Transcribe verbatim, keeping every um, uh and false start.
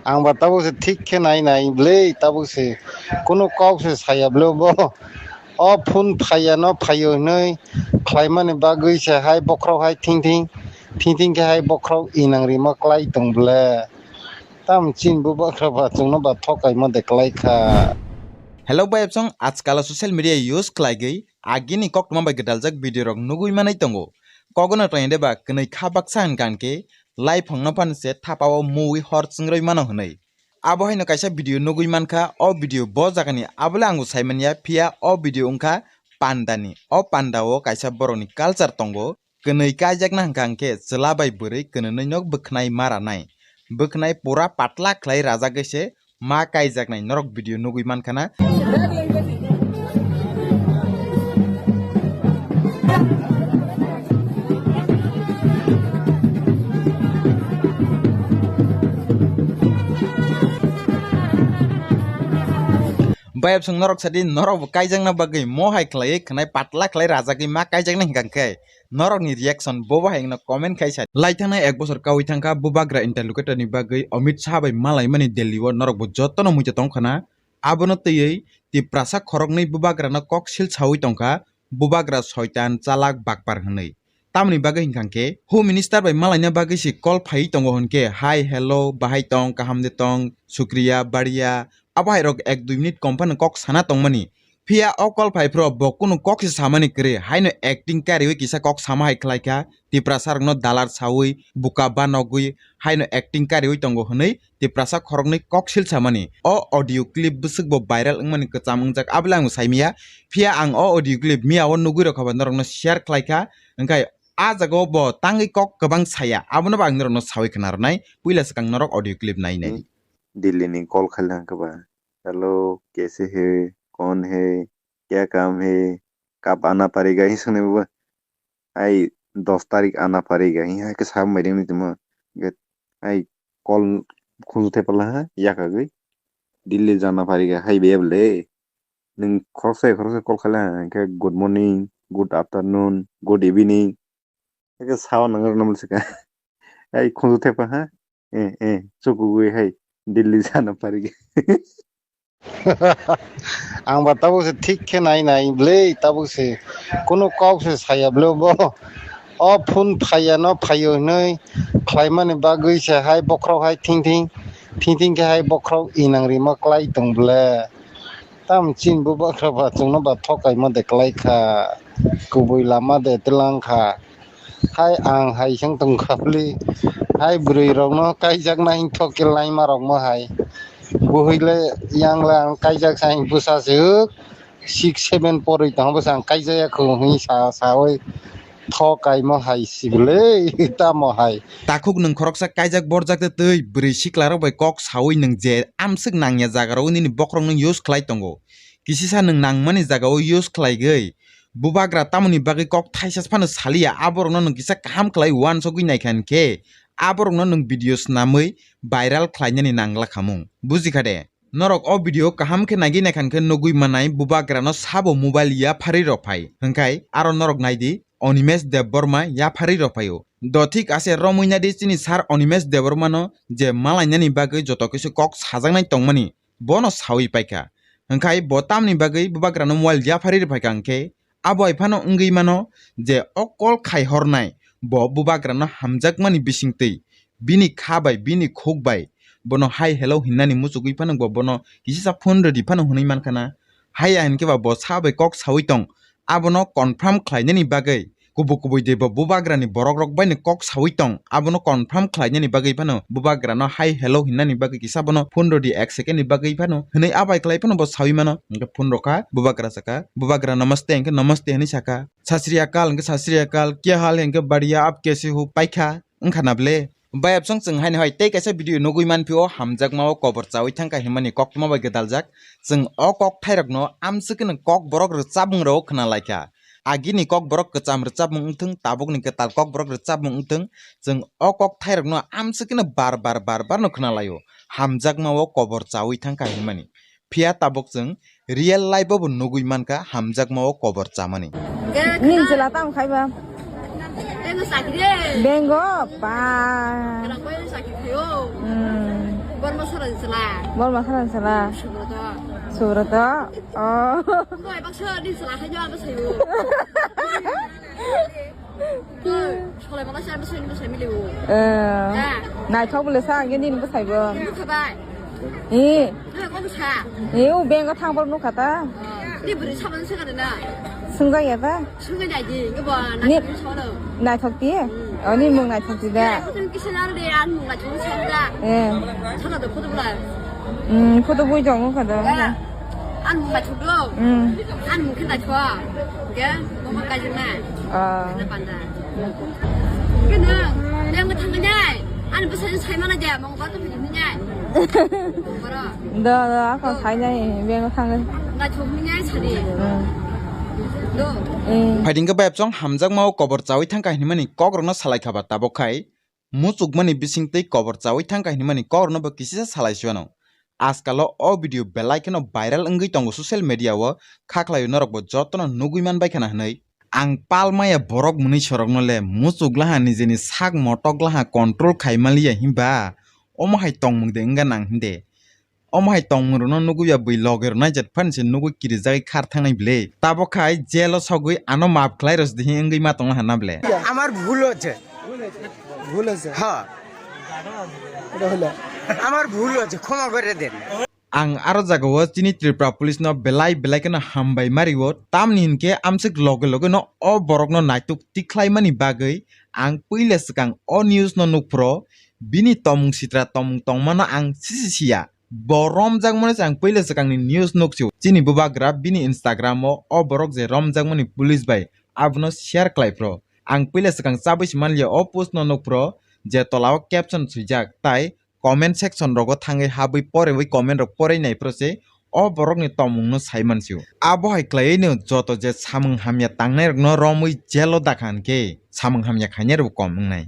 Ang ba tabuk se thik khe nai nai bwle, tabuk se kunu kok se saya bwle bo. O phone phaiya no phaio hinui khlaimani bagwi se hai bokhorok hai thing thing, thing thing khe hai bokhorok inang rima klai tong bwle. Tam chin bubagra ba chwngno ba thokaimo de klai kha. Hello bai absong, ajkal o social media use khlaigwi agini koktwma bai gwdaljak video rok nugwi manai tongo. Kogono tongya de ba kwnwi kha baksa hwnkha hwnkhe laiphangno phano se thapao muwi hor chwngrwi mano hwnwi. Abo haino kaisa video nugwi mankha, o video bo jagani abole ang bo saimanya, phiya o video wngkha pandani. O panda o kaisa borokni culture tongo, kwnwi kaijakna hwnkha hwnkhe chwla bai bwrwi kwnwnwi no bwkhnai ma ranai. Bwkhnai pura patla khlai rajagwi se ma kaijaknai, norok video nugwi mankha na. Bayapsong norok sadi norok bo kaijakna bagwi mo hai khlaiwi khwnai patla khlai rajagwi ma kaijaknai hwnkha khe. Norokni reaction bo bahai wngno comment khai sa. Laithangnai ek bosor kaui thangkha bubagra interlocutor ni bagwi Amit Shah bai malaimani Delhi o, norok bo jotono muicha tongkha na. Abono twiwi Tiprasa khoroknwi bubagrano kok sil saui tongkha, bubagra soitan, chalak, bakpar hwnwi. Tamoni bagwi hwnkha khe Home Minister bai malaina bagwi se call phaiwi tongo hwnkhe, "Hi, hello, bahai tong, kaham de tong, shukriya, bariya." Abo hai rok ek dui minute kom phano kok sana tongmani. Phiya o call phai phro bo kunu kok se samani kwrwi, haino acting kariwi kisa kok sama hai khlai kha, Tiprasa rokno dalar saui, buka ba nogwi, haino acting kariwi tongo hwnwi Tiprasa khoroknwi kok sil samani. O audio clip bwswk bo viral wngmani kwcham wngjak, abole ang bo saimaya. Phiya ang o audio clip miya o nugwi rokha ba norokno share khlai kha, hwnkhe a jaga o bo tangwi kok kwbang saya, abono bo ang norokno saui khna rwnai. Puila swkang norok audio clip nai nai. Delhi ni call khailangkha ba. Hello, kaise hai, kaun hai, kya kaam hai, kab aana padega, hi swngnai bo. Hai, dos tarik aana padega, hi hai khe sa mai ringni tongmo. Hai, call khunju thepala ha, yakagwi. Delhi jana padega, hai be bole. Nwng khoroksa khoroksa call khaila, hwnkhe good morning, good afternoon, good evening. Eke sao nang rok namul sika. Ai khunju thepa ha. Eh, eh, chukugwi hai Delhi jana parigi. Ang ba tabuk se thik khe nai nai bwle, tabuk se kunu kok se saya bwle bo. O phone phaiya no phaio hinui khlaimani bagwi se hai bokhorok hai thing thing, thing thing khe hai bokhorok inang rima klai tong bwle. Tam chin bubagra ba chwngno ba thokaima de klai kha, kubui lama de tlang kha. Hai ang hai seng tong kha bwle. Hai bwrwi rokno kaijak na hing thok khe laima rok mo hai. Buhwi le yang le ang kaijak sa hing bwsa se hwk six seven porwi tong bwsa ang kaijak ya khu hing sa sawi. Tho kaimo hai sibwle tamo hai. Takhuk nwng khoroksa kaijak borjak tei twi bwrwi siklarok bai kok sawi nwng je amswk nangya jagarok nini bokhorok nwng use khlai tongo. Kisisa nwng nangmani jagao use khlaigwi bubagra tamoni bagwi kok thaisa phano saliya, aborokno nwng kisa kaham khlai uansugwi naikha hinkhe aborokno nwng video swnamwi viral khlainani nangla khamung. Bujikha de? Norok o video kaham khe naigwi naikha hinkhe nugwi manai bubagrano sabo mobile yapharwi rok phai. Hwnkhe aro norok naidi Animesh Debbarma yapharwi rok phaio. Do thik ase romwi naidi chini sir Animesh Debbarmano je malainani bagwi joto kisa kok sajaknai tongmani bono sawi paikha. Hwnkhe bo tamni bagwi bubagrano mobile yapharwi rok phaikha hwnkhe Abo hai phano wngwi mano je o call khai hornai bo bubagrano hamjakmani bisingtwi bini kha bai, bini khuk bai bono hai hello hinnani muchugwi phano bo bono kisisa phone rwdi phano hwnwi mankha na. Haiya hinkhe ba bo sa bai kok sawi tong, abono confirm khlainani bagwi kubui kubui de bo bubagrani borok rok baino kok sawi tong, abono confirm khlainani bagwi phano bubagrano hai hello hinnani bagwi kisa bono phone rwdi ek second ni bagwi phano hwnwi abai khlai phano bo sawi mano. Hwnkhe phone rwkha, bubagra sakha, bubagra namaste hwnkhe namaste hwnwi sakha, sat sri akal hwnkhe sat sri akal, kya hal hwnkhe badhiya, aap kaise ho, paikha wngkha na bwle? Bai absong chwng haino hai tei kaisa video nugwi manphio, hamjakmao kobor chawi thangkha hinmani koktwma bai gwdaljak. Chwng o kok thairokno amswkeno kok borok rwchapmung rok khna laikha. Agini kok borok kwcham rwchapmung wngthwng, tabukni kwtal kok borok rwchapmung wngthwng, chwng o kok thairokno amswkeno bar bar bar bar no khna laio, hamjakmao kobor chawi thangkha hinmani. Phiya tabuk chwng real life o bo nugwi mankha hamjakmao kobor chamani. Ning chwla tamo khai ba? Sakire. Bengo pa. Kerang bai sakire yo. Hmm. Borma saran sela. Borma saran sela. Subrata. Subrata. Oh. Bai baksa din sela hayo apa sayo. Solai mana sih apa sayo apa sayo miliu. Eh. Nah. Naithok bole sa angge din apa sayo. Kabai. Eh. Nah, kok sa. Eh, u bengo thang bor nukha ta. Ni beri saban sih kada na. Sungja ya ta. Sungja jadi, ke ba. Ni. Naithok ti? Hmm. Oh, ni mung naithok ti da. Kisa nang de an mung naithok sih da. Eh. Sana de photo bla. Hmm, photo bui jong kha da. An mung naithok do. Hmm. An mung khe naithok. Ke, mama kaji na. Ah. Na panda. Kena, yang ke thangnai. An bisa saya mana dia, mong kau tu begini. Bara. Da, da, ako sainai, beng thangwi. Naithok minai sadi. Hmm. Do. Eh. Phaiding khe bayapchong hamjakmao kobor chawi thangkha hinmani kokrokno salai khaba tabok khai muchukmani bisingtwi kobor chawi thangkha hinmani kokrokno bo kisisa salai suiano. Ajkalo o video belai kheno viral wngwi tongo social media o, kha khlaio norokbo jotono nugwi manbai khana hinwi. Ang palmaya borok mwnwi sorokno le muchuk laha nijeni sak motok laha control khai manliya hinba omo hai tongmung de wngya nang hinde. Omo hai tongmung rokno nugwi ya bwi loge rok naijat phani se nugwi kirijagwi khar thangnai bwle. Tabok khai jail o sogwi ano maap khlai rw sidi hin wngwi ma tongna hana bwle. আমার ভুল হয়েছে। ভুল হয়েছে? হ্যাঁ। এটা হলো। আমার ভুল হয়েছে, ক্ষমা করে দেন। Ang aro jagao chini Tripura police no belai belai kheno hambai mario, tamni hinkhe amswk loge loge no o borok no naituk tikhlai mani bagwi ang puila swkang o news no nukphro, bini tomung sitra tomung tongmano ang sisi siya. Bo romjakmani se ang puila swkangni news nukchio. Chini bubagra bini Instagram o o borok je romjakmani police bai abono share khlaiphro. Ang puila swkang chabwi se manliya o post no nukphro je tola o caption swijak tai comment section rogo thangwi habwi porewi comment rok porei naiphro se o borokni tomungno sai mansio. Abo hai khlaiwino joto je samung hamya tangnairokno romwi jail o dakha hinkhe samung hamya khainairokbo kom wngnai.